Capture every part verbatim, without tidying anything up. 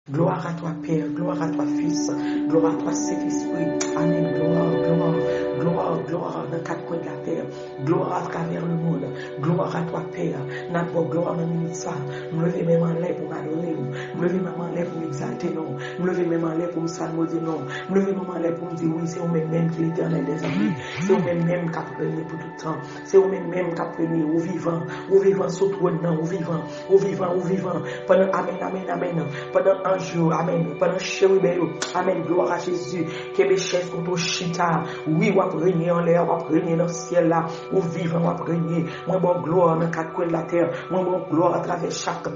Gloire à toi, Père, gloire à toi, Fils, gloire à toi, Saint-Esprit. Amen. Gloire, gloire, gloire, gloire dans quatre coins de la terre. Gloire à travers le monde. Gloire à toi, Père. N ap ba w glwa nan minit sa. M leve men m anlè pou m adore w. M leve men m anlè pou m egzalte non w. M leve men m anlè pou m salmode non w. M leve men m anlè pou m di wi, se ou menm menm ki Letènèl dèzame. Se ou menm menm k ap renye pou tout tan. Se ou menm menm k ap renye. Ou vivan. Ou vivan sou twòn nan. Ou vivan. Ou vivan, ou vivan. Pandan, amèn, amèn, amèn. Pandan anj yo, amèn. Pandan cheribè yo, amèn. Glwa a Jezi. Kenbe chèz kote w chita. Wi, w ap renye anlè a, w ap renye nan syèl la. Ou vivan, w ap renye. Mwen ba w glwa nan kat kwen latè. Mwen ba w glwa atravè chak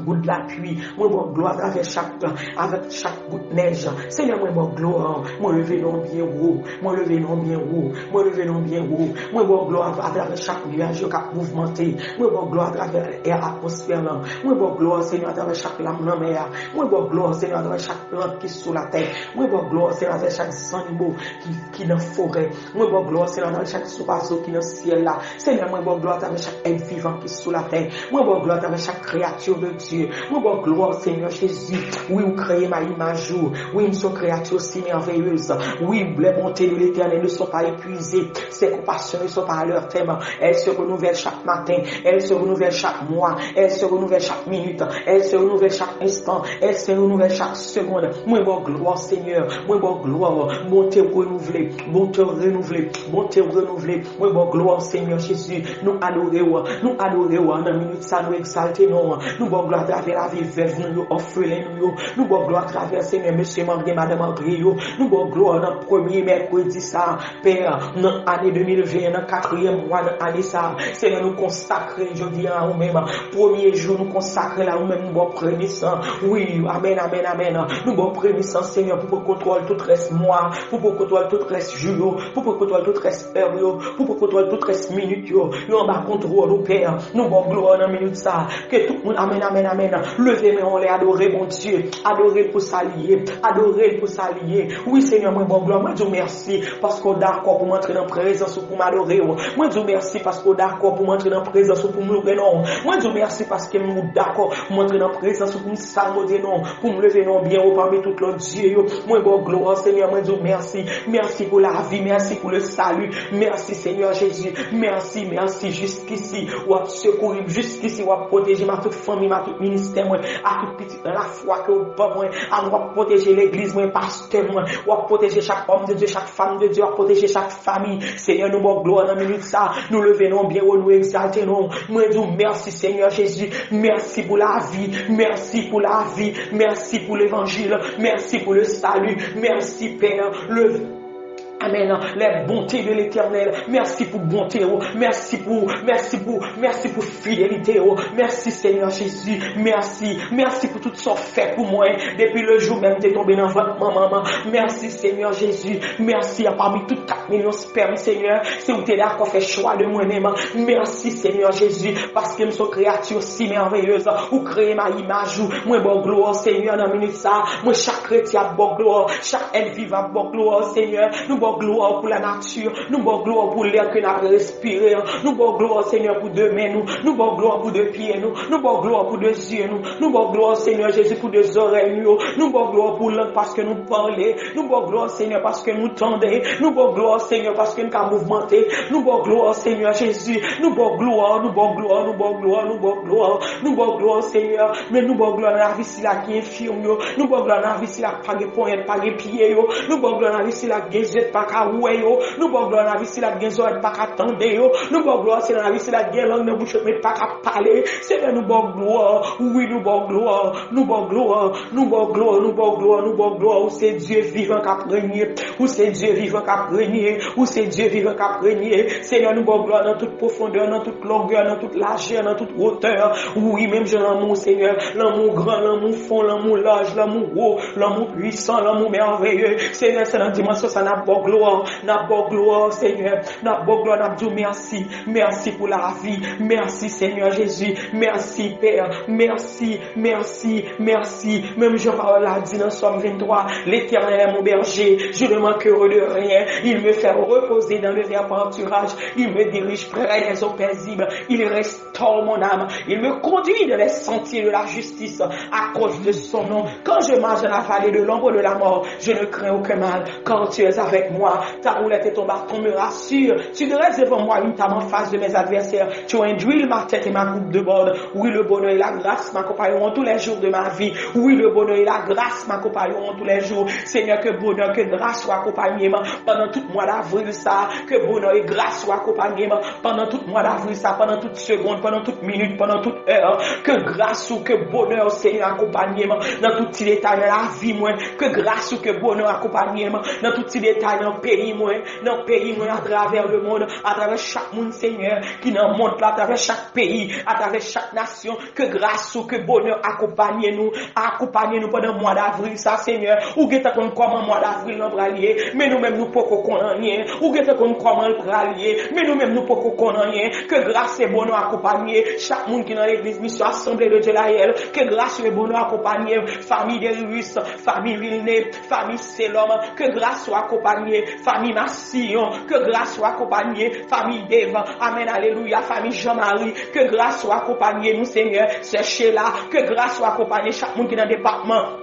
gout lapli. Mwen ba w glwa atravè chak, avèk chak gout nèj. Senyè, mwen ba w glwa. Mwen leve non w byen wo. Mwen leve non w byen wo. Mwen leve non w byen wo. Mwen ba w glwa atravè chak nyaj yo k ap mouvmante. Mwen ba w glwa atravè atmosfè lan. Mwen ba w glwa, Senyè, atravè chak lam lanmè a. Mwen ba w glwa, Senyè, atravè chak plant ki sou latè. Mwen ba w glwa, Senyè, atravè chak zannimo ki, ki nan forè. Mwen ba w glwa, Senyè, atravè chak zwazo ki nan syèl la. Senyè, mwen ba w glwa atravè chak èt vivan ki sou latè. Mwen ba w glwa atravè chak kreyati de Dye. Mwen ba w glwa, Senyè Jezi. Wi, ou kreye m a imaj ou. Wi, m se yon kreyati si mèveyez. Wi, les bontés de l'Éternel ne sont pas épuisées. Ses compassions ne sont pas à leur terme. Elles se renouvellent chaque matin. Elles se renouvellent chaque mois. Elles se renouvellent chaque minute. Elles se renouvellent chaque instant. Elles se renouvellent chaque seconde. Mwen ba w glwa, Senyè. Mwen ba w glwa. Bonte w renouvle. Bonte w renouvle. Bonte w renouvle. Mwen ba w glwa, Senyè Jezi. Nou adore w. Nou adore w nan minit sa, nou egzalte non w. Nou ba w glwa atravè lavi vèv nou yo, òfelen nou yo. Nou ba w glwa atravè, Senyè, mesye marye, madanm marye yo. Nou ba w glwa nan premye mèkredi sa, Pè, nan ane de mil ven, nan katriyèm mwa nan ane sa. Senyè, nou konsakre jodi a ou menm. Premye jou, nou konsakre la ou menm, nou ba w premis. Wi, amèn, amèn, amèn. Nou ba w premis, Senyè, pou pran kontwòl tout rès mwa, pou pran kontwòl tout rès jou yo, pou pran kontwòl tout rès è yo, pou pran kontwòl tout rès minit yo. Yo anba kontwòl ou, Pè. Nou ba w glwa nan minit sa. Ke tout moun, amèn, amèn, amèn. Leve men w anlè, adore Bondye. Adore l pou sa li ye. Adore l pou sa li ye. Wi, Senyè, mwen ba w glwa. Mwen di w mèsi paske w dakò pou m antre nan prezans ou pou m adore w. Mwen di w mèsi paske w dakò pou m antre nan prezans ou pou m louwe non w. Mwen di w mèsi paske m dakò pou m antre nan prezans ou pou m salmode non w, pou m leve non w byen wo pami tout lòt dye yo. Mwen ba w glwa, Senyè, mwen di w mèsi. Mèsi pou lavi, mèsi pou le sali. Mèsi, Senyè Jezi. Mèsi, mèsi. Jiskisi, w ap sekouri m. Jiskisi, w ap pwoteje m a tout fanmi m, a tout ministè mwen, a tout pitit nan lafwa ke w ban mwen. A w ap pwoteje legliz mwen, pastè mwen. W ap pwoteje chak òm de Dye, chak fanm de Dye. W ap pwoteje chak fanmi. Senyè, nou ba w glwa nan minit sa. Nou leve non w byen wo, nou egzalte non w. Mwen di w mèsi, Senyè Jezi. Mèsi pou lavi. Mèsi pou lavi. Mèsi pou levanjil. Mèsi pou le sali. Mèsi, Pè. Le Amèn. Les bontés de l'Éternel. Mèsi pou bonte w. Mèsi pou, mèsi pou, mèsi pou fidelite w. Mèsi, Senyè Jezi. Mèsi. Mèsi pou tout sa w fè pou mwen. Depi le jou menm m te tonbe nan vant manman m. Mèsi, Senyè Jezi. Mèsi, a pami tout kat milyon spèm, Senyè, si w te dakò fè chwa de mwen menm. Mèsi, Senyè Jezi, paske m se yon kreyati si mèveyez. Ou kreye m a imaj ou. Mwen ba w glwa, Senyè, nan minit sa. Mwen, chak kretyen ap ba w glwa. Chak èt vivan ap ba w glwa, Senyè. Nou ba w glwa pou lanati. Nou ba w glwa pou lè ke n ap respire. Nou ba w glwa, Senyè, pou de men nou. Nou ba w glwa pou de pye nou. Nou ba w glwa pou de zye nou. Nou ba w glwa, Senyè Jezi, pou de zòrèy nou yo. Nou ba w glwa pou lang paske nou pale. Nou ba w glwa, Senyè, paske nou tande. Nou ba w glwa, Senyè, paske n ka mouvmante. Nou ba w glwa, Senyè Jezi. Nou ba w glwa, nou ba w glwa, nou ba w glwa, nou ba w glwa. Nou ba w glwa, Senyè. Men nou ba w glwa nan lavi sila ki enfim yo. Nou ba w glwa nan lavi sila k pa gen ponyèt, pa gen pye yo. Nou ba w glwa nan lavi sila k gen zye k pa ka wè yo. Nou ba w glwa nan lavi sila k gen zòrèy k pa ka tande yo. Nou ba w glwa, Senyè, nan lavi sila k gen lang nan bouch yo, men pa ka pale. Senyè, nou ba w glwa. Wi, nou ba w glwa. Nou ba w glwa. Nou ba w glwa. Nou ba w glwa. Nou ba w glwa. Ou se Dye vivan k ap renye. Ou se Dye vivan k ap renye. Ou se Dye vivan k ap renye. Senyè, nou ba w glwa nan tout pwofondè, nan tout longè, nan tout lajè, nan tout wotè. Wi, menm jan lanmou w, Senyè, lanmou w gran, lanmou w fon, lanmou w laj, lanmou w wo, lanmou w pwisan, lanmou w mèveye. Senyè, se nan dimansyon sa n ap ba w glwa, n ap ba w glwa, Senyè. N ap ba w glwa, n ap di w mèsi. Mèsi pou lavi. Mèsi, Senyè Jezi. Mèsi, Pè. Mèsi, mèsi, mèsi. Menm jan pawòl la di nan Sòm venntwa, L'Éternel est mon berger, je ne manquerai de rien. Il me fait reposer dans de verts pâturages. Il me dirige près des eaux paisibles. Il restaure mon âme. Il me conduit dans les sentiers de la justice à cause de son nom. Quand je marche dans la vallée de l'ombre de la mort, je ne crains aucun mal, car tu es avec moi. Ta houlette et ton bâton me rassurent. Tu dresses devant moi une table en face de mes adversaires. Tu induis ma tête et ma coupe déborde. Oui, le bonheur et la grâce m'accompagneront tous les jours de ma vie. Oui, le bonheur et la grâce m'accompagneront tous les jours. Senyè, ke bonè, ke gras ou akonpanye m pandan tout mwa davril sa. Ke bonè e gras ou akonpanye m pandan tout mwa davril sa, pandan tout segonn, pandan tout minit, pandan tout è. Ke gras ou, ke bonè, Senyè, akonpanye m nan tout ti detay nan lavi mwen. Ke gras ou, ke bonè akonpanye m nan tout ti detay nan peyi mwen, nan peyi mwen, atravè lemonn, atravè chak moun, Senyè, ki nan mond la, atravè chak peyi, atravè chak nasyon. Ke gras ou, ke bonè akonpanye nou, akonpanye nou pandan mwa davril sa, Senyè. Ou gentan konn kòman mwa davril lan pral ye, men nou menm nou poko konn anyen. Ou gentan konn kòman l pral ye, men nou menm nou poko konn anyen. Ke gras e bonè akonpanye chak moun ki nan legliz Misyon Asanble de Dye Layèl. Ke gras e bonè akonpanye fanmi Derius, fanmi Vilne, fanmi Selòm. Ke gras ou akonpanye fanmi Masiyon. Ke gras ou akonpanye fanmi Devan. Amèn, alelouya, fanmi Jean Marie. Ke gras ou akonpanye nou, Senyè. Sè Sheila, ke gras ou akonpanye chak moun ki nan depatman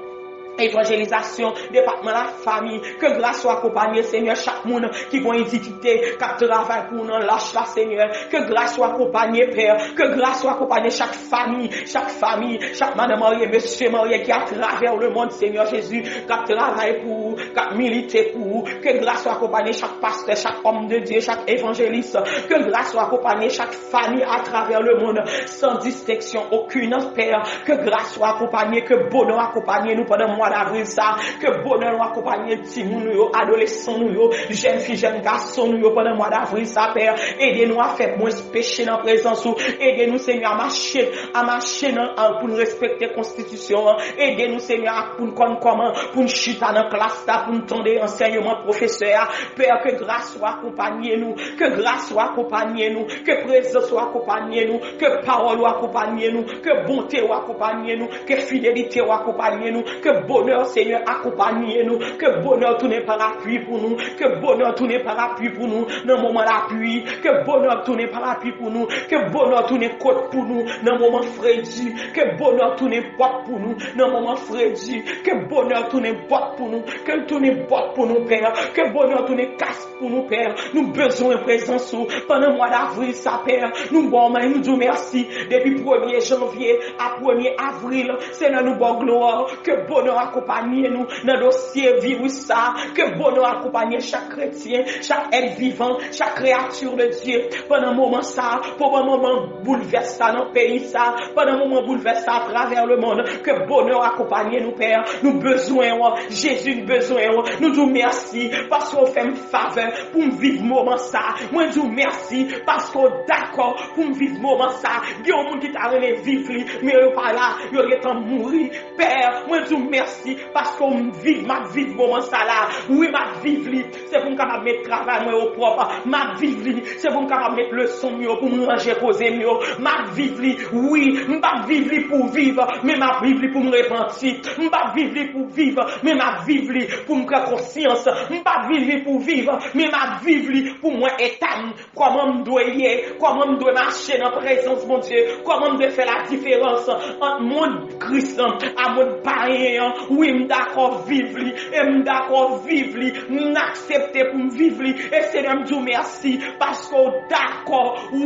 evanjelizasyon, depatman lafanmi. Ke gras ou akonpanye, Senyè, chak moun ki gon idikite, k ap travay pou ou nan lach la, Senyè. Ke gras ou akonpanye, Pè. Ke gras ou akonpanye chak fanmi, chak fanmi, chak madan marye, mesye marye ki atravè lemonn, Senyè Jezi, k ap travay pou ou, k ap milite pou ou. Ke gras ou akonpanye chak pastè, chak òm de Dye, chak evanjelis. Ke gras ou akonpanye chak fanmi atravè lemonn, san distenksyon okenn, Pè. Ke gras ou akonpanye, ke bonè akonpanye nou pandan mwa davril sa. Ke bonè ou akonpanye timoun nou yo, adolesan nou yo, jèn fi, jèn gason nou yo pandan mwa davril sa, Pè. Ede nou a fè mwens peche nan prezans ou. Ede nou, Senyè, a mache, a mache nan, an, pou n respekte konstitisyon an. Ede nou, Senyè, a pou n konn kòman pou n chita nan klas la, pou n tande ansèyman pwofesè a. Pè, ke gras ou akonpanye nou, ke gras ou akonpanye nou, ke prezans ou akonpanye nou, ke pawòl ou akonpanye nou, ke bonte ou akonpanye nou, ke fidelite ou akonpanye nou, ke bonè, Senyè, akonpanye nou, ke bonè tounen parapli pou nou, ke bonè tounen parapli pou nou nan moman lapli, ke bonè tounen parapli pou nou, ke bonè tounen kot pou nou nan moman fredi, ke bonè tounen pòt pou nou nan moman fredi, ke bonè tounen pòt pou nou, ke l tounen pòt pou nou, Pè, ke bonè tounen kas pou nou, Pè. Nou bezwen prezans ou pandan mwa davril sa, Pè. Nou ba w men, nou di w mèsi. Depi premye janvye a premye avril, Senyè, nou ba w glwa. Ke bonè akonpanye nou nan dosye viris sa. Ke bonè akonpanye chak kretyen, chak èt vivan, chak kreyati de Dye. Pandan moman sa, pandan moman boulvès sa nan peyi sa, pandan moman boulvès sa atravè lemonn, ke bonè akonpanye nou, Pè. Nou bezwen w, Jezi, nou bezwen w. Nou di w mèsi paske w fè m favè pou m viv moman sa. Mwen di w mèsi paske w dakò pou m viv moman sa. Gen yon moun ki ta renmen viv li, men yo pa la, yo gentan mouri. Pè, mwen di w mèsi paske w m viv, m ap viv moman sa la. Wi, m ap viv li. Se pou m kapab met travay mwen opwòp. M ap viv li. Se pou m kapab met leson m yo, pou m ranje koze m yo. M ap viv li. Wi, m p ap viv li pou viv, men m ap viv li pou m repanti. M p ap viv li pou viv, men m ap viv li pou m pran konsyans. M p ap viv li pou viv, men m ap viv li pou m wè eta m, kòman m dwe ye, kòman m dwe mache nan prezans Bondye, kòman m dwe fè ladiferans ant mond Kris lan a mond payen an. Wi, m dakò viv li, e m dakò viv li, m aksepte pou m viv li. E Senyè, m di w mèsi paske w dakò.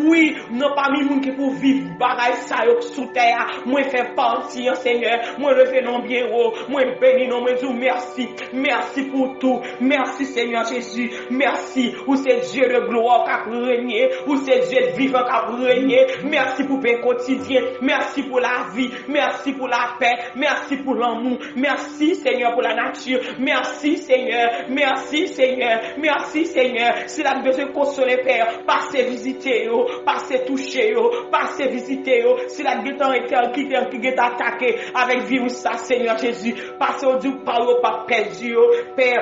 Wi, nan pami moun ki pou viv bagay sa yo sou tè a, mwen fè pati an, Senyè. Mwen leve non byen wo, mwen beni non, mwen di w mèsi. Mèsi pou tou. Mèsi, Senyè Jezi. Mèsi. Ou se Dye de glwa k ap renye. Ou se Dye vivan k ap renye. Mèsi pou pen kotidyen. Mèsi pou lavi. Mèsi pou lapè. Mèsi pou lanmou. Mèsi, Senyè, pou lanati. Mèsi, Senyè. Mèsi, Senyè. Mèsi, Senyè. Sila k bezwen konsole, Pè, pase vizite yo. Pase touche yo. Pase vizite yo. Sila k gentan enterkite, ki gentan atake avèk viris sa, Senyè Jezi. Pase, w di w pa yo p ap pèdi yo, Pè.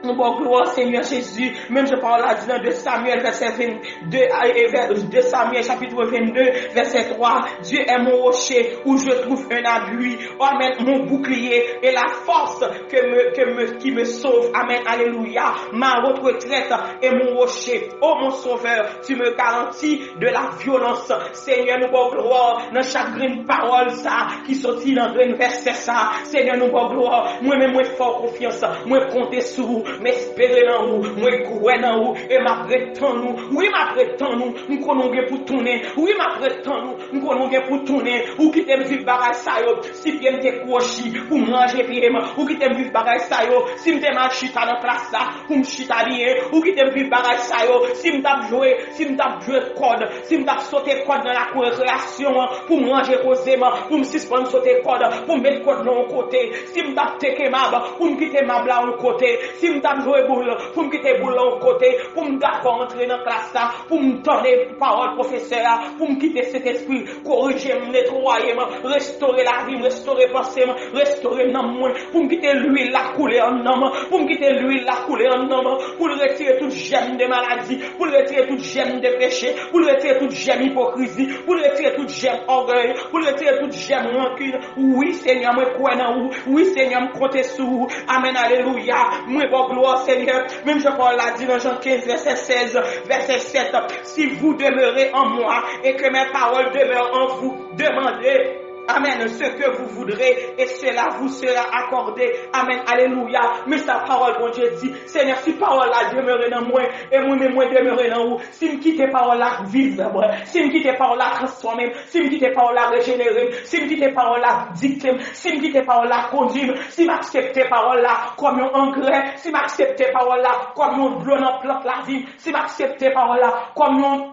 Nou ba w glwa, Senyè Jezi. Menm jan pawòl la di nan de Samyèl, vèsè vennde, a, e vè-, de Samuel chapitre vingt-deux, verset trois, Dieu est mon rocher où je trouve un appui. Oh, amen, mon bouclier et la force que me, que me, qui me sauve. Amen, alléluia. Ma haute retraite et mon rocher. Oh, mon sauveur, tu me garantis de la violence. Senyè, nou ba w glwa nan chak grenn pawòl sa ki soti nan grenn vèsè sa. Senyè, nou ba w glwa. Mwen menm, mwen fè w konfyans. Mwen konte sou ou. M espere nan ou. Mwen kwè nan ou. E m ap ret tann ou. Wi, m ap ret tann ou. M konnen w gen pou tounen. Wi, m ap ret tann ou. M konnen w gen pou tounen. Ou kite m viv bagay sa yo. Si pye m te kwochi, pou m ranje pye m. Ou kite m viv bagay sa yo. Si m te mal chita nan klas la, pou m chita byen. Ou kite m viv bagay sa yo. Si m t ap jwe, si m t ap jwe kòd, si m t ap sote kòd nan lakou rekreyasyon an, pou m ranje koze m, pou m sispann sote kòd, pou m met kòd lan yon kote. Si m t ap teke mab, pou m kite mab la yon kote. Si m t ap jwe boul, pou m kite boul lan yon kote. Pou m dakò antre nan klas la, pou m tande pawòl pwofesè a, pou m kite Sentespri korije m, netwaye m, restore lavi m, restore panse m, restore nanm mwen, pou m kite lwil la koule an nan m, pou m kite lwil la koule an nan m, pou l retire tout jèm de maladi, pou l retire tout jèm de peche, pou l retire tout jèm ipokrizi, pou l retire tout jèm ògèy, pou l retire tout jèm rankin. Wi, Senyè, mwen kwè nan ou. Wi, Senyè, m konte sou ou. Amèn, alelouya. Mwen ba w glwa, Senyè. Menm jan pawòl la di nan Jan kenz, vèsè sèz, vèsè sèt, Si vous demeurez en moi et que mes paroles demeurent en vous, demandez, amen, ce que vous voudrez et cela vous sera accordé. Amen, alelouya. Men sa pawòl Bondye di. Senyè, si pawòl la demere nan mwen, e mwen menm mwen demere nan ou, si m kite pawòl la viv nan mwen, si m kite pawòl la transfòme m, si m kite pawòl la rejenere m, si m kite pawòl la dikte m, si m kite pawòl la kondui m, si m aksepte pawòl la kòm yon angrè, si m aksepte pawòl la kòm yon dlo nan plant lavi m, si m aksepte pawòl la kòm yon,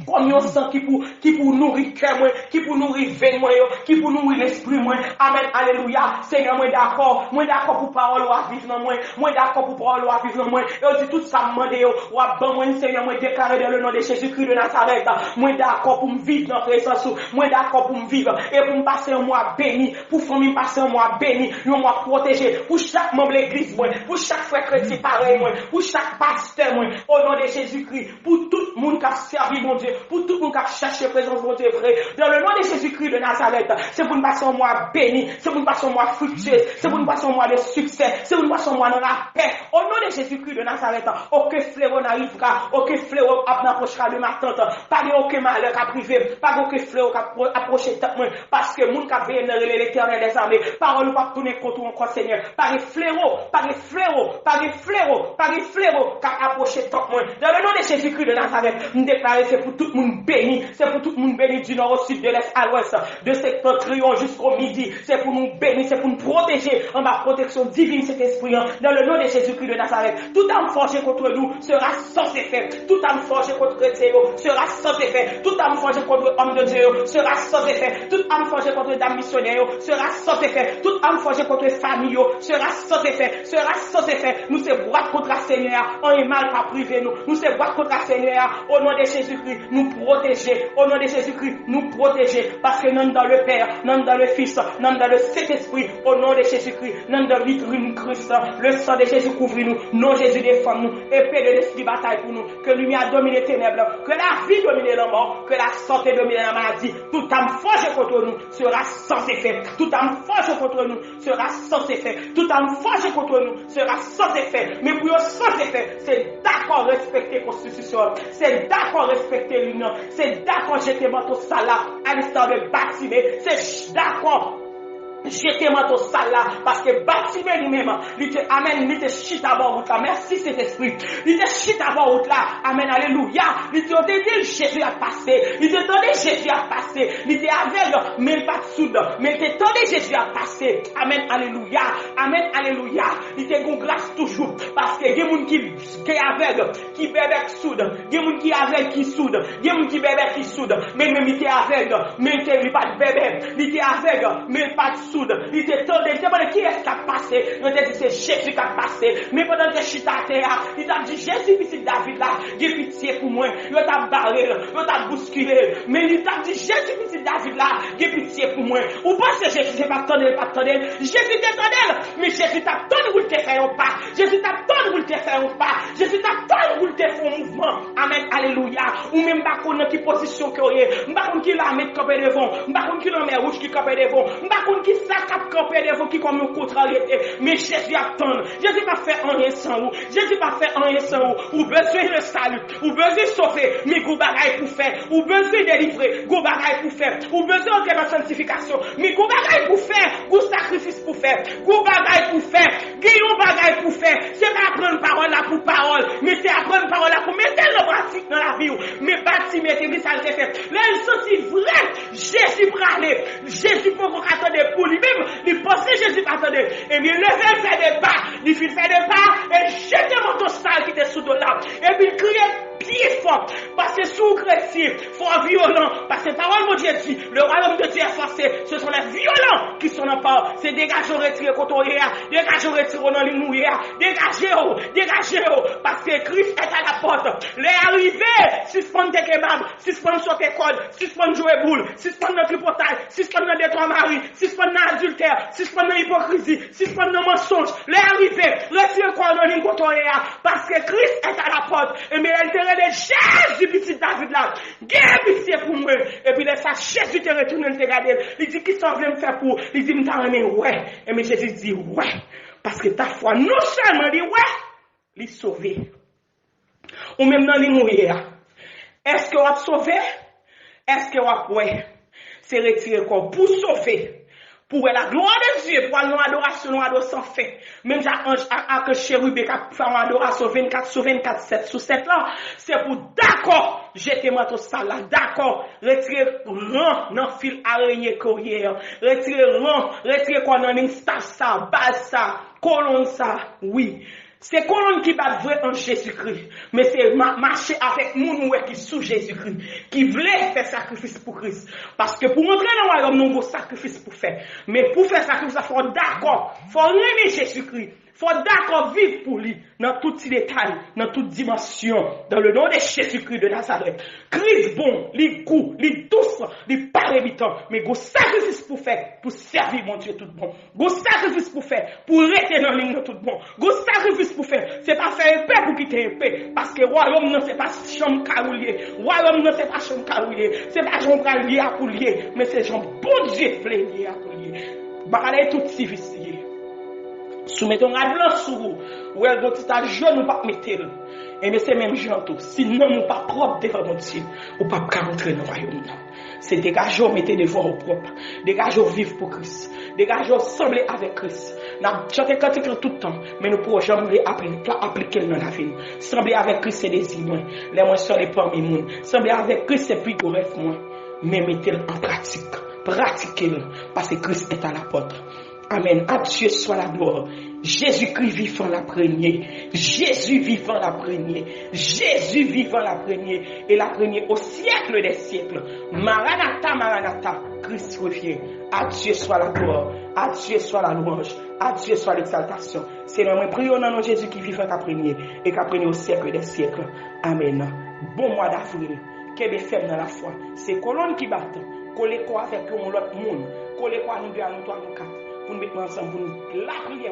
kòm yon san ki pou, ki pou nouri kè mwen, ki pou nouri venn mwen yo, ki pou nouri lespri mwen. Amèn, alelouya. Senyè, mwen dakò. Mwen dakò pou pawòl ou a viv nan mwen. Mwen dakò pou pawòl ou a viv nan mwen. E yo di tout sa m mande yo, w ap ban mwen, Senyè, mwen deklare dans le nom de Jésus-Christ de Nazareth. Mwen dakò pou m viv nan prezans ou. Mwen dakò pou m viv e pou m pase yon mwa beni. Pou fanmi m pase yon mwa beni, yon mwa pwoteje. Pou chak manm legliz mwen, pou chak frè kretyen parèy mwen, pou chak pastè mwen, o non de Jezikri, pou tout moun k ap sèvi Bondye, pou tout moun k ap chèche prezans Bondye vre. Dans le nom de Jésus-Christ de Nazareth, se pou n pase yon mwa beni, se pou n pase yon mwa friktyez, se pou n pase yon mwa de siksè, se pou n pase yon mwa nan lapè. Au nom de Jésus-Christ de Nazareth, aucun fléau n'arrivera, aucun fléau ap n'approchera de ma tente. Pa gen okenn malè k ap rive m, pa gen okenn flewo k ap pwo-, apwoche tant mwen, paske moun k ap veye m nan rele Letènèl dèzame. Pawòl ou p ap tounen kont ou ankò, Senyè. Pa gen flewo, pa gen flewo, pa gen flewo, pa gen flewo k ap apwoche tant mwen. Dans le nom de Jésus-Christ de Nazareth, m deklare se pou tout moun beni, se pou tout moun beni du nord au sud, de l'est à l'ouest, de septentrion jusqu'au midi. Se pou nou beni, se pou n pwoteje anba pwoteksyon divin Sentespri an. Dans le nom de Jésus-Christ de Nazareth, tout arme forgée contre nous sera sans effet. Tout arme forgée contre kretyen yo sera sans effet. Tout arme forgée contre homme de Dieu yo sera sans effet. Tout arme forgée contre dam misyonè yo sera sans effet. Tout arme forgée contre fanmi yo sera sans effet. Sera sans effet. Nou se bwat kontra Senyè a, anyen mal p ap rive nou. Nou se bwat kontra Senyè a, o non de Jezikri, nou pwoteje. O non de Jezikri, nou pwoteje. Paske nan dan le Pè, nan dan le Fis, nan dan le Sentespri, o non de Jezikri, nan dan vitrin Kris, le san de Jezi kouvri nou, non Jezi defann nou, epe de lespri batay pou nou, ke limyè domine tenèb, ke lavi domine lanmò, ke lasante domine lamaladi. Tout arme forgée contre nous sera sans effet. Tout arme forgée contre nous sera sans effet. Tout arme forgée contre nous sera sans effet. Men pou yo sans effet, se dakò respekte konstitisyon an. Se dakò respekte lim nan. Se dakò jete manto sal la, à l'instar de Batime. Se dakò jete manto sal la, paske Batime li menm, li te, amèn, li te chita bò wout la. Mèsi, Sentespri. Li te chita bò wout la. Amèn, alelouya. Li te, yo te di l Jezi ap pase. Li te tande Jezi ap pase. Li te avèg, men l pa t soud. Men l te tande Jezi ap pase. Amèn, alelouya. Amèn, alelouya. Li te gon gras toujou. Paske gen moun ki, ki avèg, ki bèbè, ki soud. Gen moun ki avèg, ki soud. Gen moun ki bèbè, ki soud. Men, men li te avèg, men li te, li pa t bèbè. Li te avèg, men li pa t soud. Li te tande, li te mande Kiyès k ap pase? Yo te di se Jezi k ap pase. Men pandan l te chita atè a, li t ap di, Jezi, pitit David la, gen pitye pou mwen. Yo t ap bare l, yo t ap bouskile l. Men li t ap di, Jezi, pitit David la, gen pitye pou mwen. Ou panse Jezi se pa t tande l, pa t tande l? Jezi te tande l, men Jezi t ap tann pou l te fè yon pa. Jezi t ap tann pou l te fè yon pa. Jezi t ap tann pou l te fè yon mouvman. Amèn, alelouya. Ou menm, m pa konn nan ki pozisyon ke w ye. M pa konn ki lame k kanpe devan w. M pa konn ki lanmè wouj ki kanpe devan w. M pa konn ki sa k ap kanpe devan w ki kòm yon kontraryete. Men Jezi ap tann. Jezi p ap fè anyen san ou. Jezi p ap fè anyen san ou. Ou bezwen le sali. Ou bezwen sove. Men gon bagay pou fè. Ou bezwen delivre. Gon bagay pou fè. Ou bezwen antre nan sanktifikasyon. Men gon bagay pou fè. Gon sakrifis pou fè. Gon bagay pou fè. Gen yon bagay pou fè. Se pa aprann pawòl la pou pawòl, men se aprann pawòl la pou mete l nan pratik nan lavi w. Men Batime te gen sa l te fè. Lè l santi vrè Jezi prale, Jezi poko ka tande pou li menm, li panse Jezi pa tande. Ebyen, leve l fè de pa. Li fin fè de pa, e jete manto sal ki te sou do l la. Epi l kriye byen fò. Paske si w kretyen, fò w vyolan. Paske pawòl Bondye di, le royaume de Dieu est forcé. Ce sont les violents qui sont dans le pouvoir. Se degaje w retire kote w ye a. Degaje w retire w nan liy ou ye a. Degaje w, degaje w. Paske Kris est à la porte. Lè a rive, sispann teke bab, sispann sote kòd, sispann jwe boul, sispann nan tripotay, sispann nan detwa mari, sispann nan adiltè, sispann nan ipokrizi, sispann nan mansonj. Lè a rive, retire kò w nan liy kote w ye a, paske Kris est à la porte. Ebyen, lè l te rele Jezi, pitit David la, gen pitye pou mwen. Epi lè sa, Jezi te retounen, l te gade l. Li di, kisa w vle m fè pou ou? Li di, m ta renmen wè. Ebyen, Jezi di, wè. Paske ta fwa, non sèlman li wè, li sove. Ou menm nan liy ou ye a, èske w ap sove? Èske w ap wè? Se retire kò w pou w sove, pou w wè la gloire de Dieu, pou w al nan adorasyon, nan adorasyon san fen. Menm jan anj ak, ak cheriben k ap fè yon adorasyon vennkat sou vennkat, sèt sou sèt la, se pou w dakò jete manto sal la, dakò retire ran nan fil arenye ke w ye an, retire ran, retire kò w nan liy staf sa, baz sa, kolonn sa, wi. Se kolonn ki bat vre an Jezikri, men se ma-, mache avèk moun ou wè ki sou Jezikri, ki vle fè sakrifis pou Kris. Paske pou w antre nan wayòm nan, gon sakrifis pou fè. Men pou fè sakrifis la, fò w dakò, fò w renmen Jezikri, fò w dakò viv pou li nan tout ti detay, nan tout dimansyon, dans le nom de Jésus-Christ de Nazareth. Kris bon, li gou, li dous, li pa rebitan, men gon sakrifis pou fè pou sèvi Bondye tout bon. Gon sakrifis pou fè pou rete nan liy nan tout bon. Gon sakrifis pou fè. Se pa fè epe pou kite epe. Paske wayòm nan se pa chanm kay ou l ye. Wayòm nan se pa chanm kay ou l ye. Se pa jan w pral ye a pou l ye. Men se jan Bondye vle l ye a pou l ye. Bagay tout sivis li ye. Si w mete yon rad blan sou ou, ou wè l gon ti ta jòn ou p ap mete l. Ebyen se menm jan tou. Si nanm ou pa pwòp devan Bondye, ou p ap ka rantre nan wayòm nan. Se degaje w mete devan w pwòp. Degaje w viv pou Kris. Degaje w sanble avèk Kris. N ap chante kantik lan tout tan, men nou poko janm vle apli-, pa aplike l nan lavi nou. Sanble avèk Kris se dezi mwen. Lè mwen sòle pami moun. Sanble avèk Kris se pi gwo rèv mwen. Men mete l an pratik. Pratike l. Paske Kris est à la porte. Amen. À Dieu soit la gloire. Jésus-Christ vivant l'a régné. Jésus vivant l'a régné. Jésus vivant l'a régné. Et l'a régné au siècle des siècles. Maranatha, Maranatha. Christ revient. À Dieu soit la gloire. À Dieu soit la louange. À Dieu soit l'exaltation. Seigneur, mwen priye nan non Jezi ki vivan, k ap renye e k ap renye au siècle des siècles. Amen. Bon mwa d'avril. Kenbe fèm nan lafwa. Se kolonn ki bat. Kole kò avèk yon lòt moun. Kole kò a nou de, a nou twa, a nou kat. Pou n met men ansanm, pou n lapriyè.